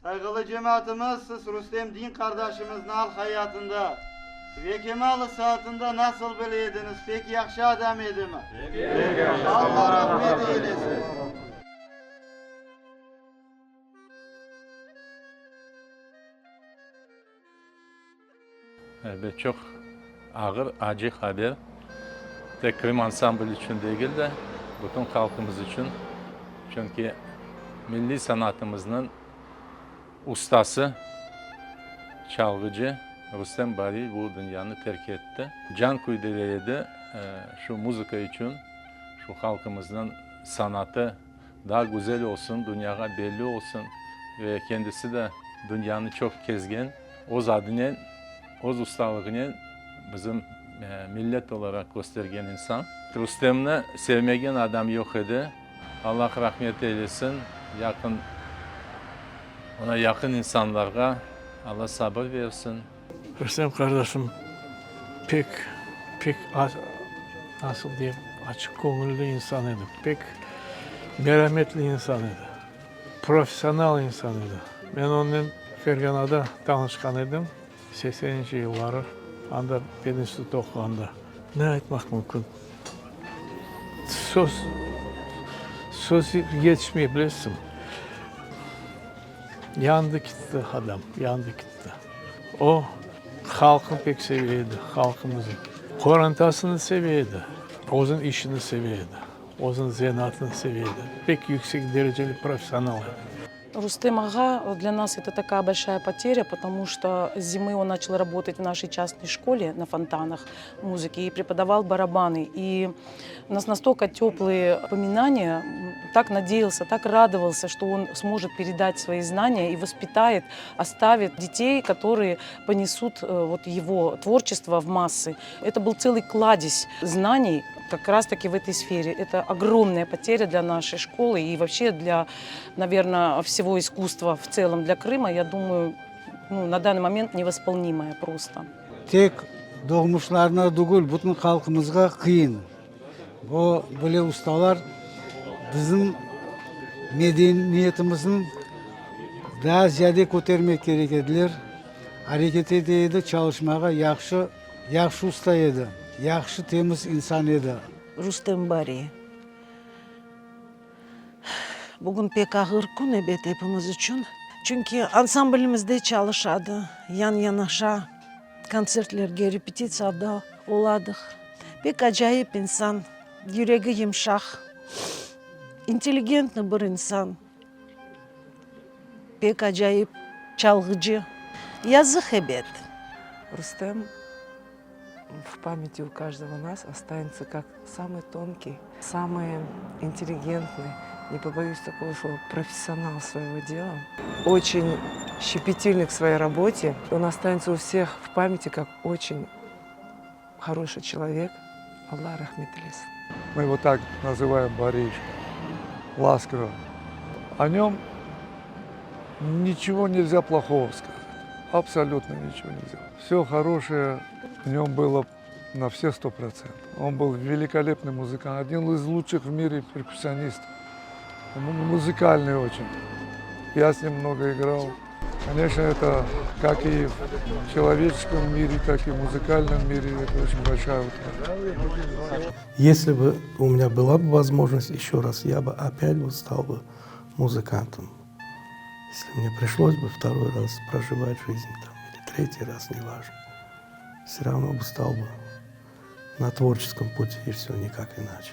Sayğılı cemaatımız, siz Rustem din qardaşımıznı al-hayatında ve kemal-ı saatında nasıl bile ediñiz, pek yahşı adam edimi? Pek yahşı. Alla rahmet eylesin. Elbet, çoq ağır, acı haber, tek Krım ansambli içün degil de, bütün halqımız içün, çünki milliy sanatımıznıñ ustası, çalğıcı Rustem Bariyev bu dünyanı terk etti. Can küydüre edi şu muzıka içün, şu halqımıznıñ sanatı daa güzel olsun, dünyağa belli olsun ve kendisi de dünyanı çoq kezgen, öz adınen, öz ustalığınen bizim millet olaraq köstergen insan. Rustemni sevmegen adam yoq edi. Allah rahmet eylesin, yaqın, oña yaqın insanlarğa Alla sabır bersin. Rustem qardaşım pek, pek, nasıl deyim, açıq köñülli insan edi, pek merametli insan edi, professional insan edi. Men onnen Ferganada tanışqan edim, sekseninci yılları, anda pedinstitutta oquğanda. Ne aytmaq mümkün? Söz, söz yetişmey, bilesiñmi? Yandı kitti adam, yandı kitti. O, halqnı pek seve edi, halqımıznı. Qorantasını seve edi, özüniñ işini seve edi, özüniñ zenaatını seve edi. Pek yüksek dereceli professional edi. Рустем ağa для нас это такая большая потеря, потому что с зимы он начал работать в нашей частной школе на фонтанах музыки и преподавал барабаны. И у нас настолько теплые воспоминания, так надеялся, так радовался, что он сможет передать свои знания и воспитает, оставит детей, которые понесут э, вот его творчество в массы. Это был целый кладезь знаний как раз-таки в этой сфере. Это огромная потеря для нашей школы и вообще для, наверное, всего искусства в целом для Крыма, я думаю, ну, на данный момент невосполнимая просто. Tek doğmuşlarına tügül, bütün halqımızğa qıyın. Bu böyle ustalar bizim medeniyetimizni daa ziyade kötermek kerek ediler. Areket ete edi, çalışmağa yahşı, yahşı usta edi, yahşı temiz insan edi. Rustem Bari, Bugün pek ağır kün, ebet, epimiz içün. Çünki ansamblimizde çalışadı, yan-yanaşa kontsertlerge, repetitsiyada oladıq. Pek acayip insan, yüregi yımşaq, intelligentni bir insan, pek acayip çalğıcı. Yazıq, ebet. Rustem в памяти у каждого нас останется как самый тонкий, самый интеллигентный, не побоюсь такого слова, профессионал своего дела. Очень щепетильный к своей работе. Он останется у всех в памяти как очень хороший человек. Alla rahmet eylesin. Мы его так называем Боришка, ласково. О нем ничего нельзя плохого сказать. Абсолютно ничего нельзя. Все хорошее в нем было на все 100%. Он был великолепный музыкант, один из лучших в мире перкуссионистов. Он музыкальный очень. Я с ним много играл. Конечно, это как и в человеческом мире, так и в музыкальном мире, это очень большая утрата. Если бы у меня была бы возможность еще раз, я бы опять бы стал бы музыкантом. Если мне пришлось бы второй раз проживать жизнь там, или третий раз, неважно, все равно бы стал бы на творческом пути и все, никак иначе.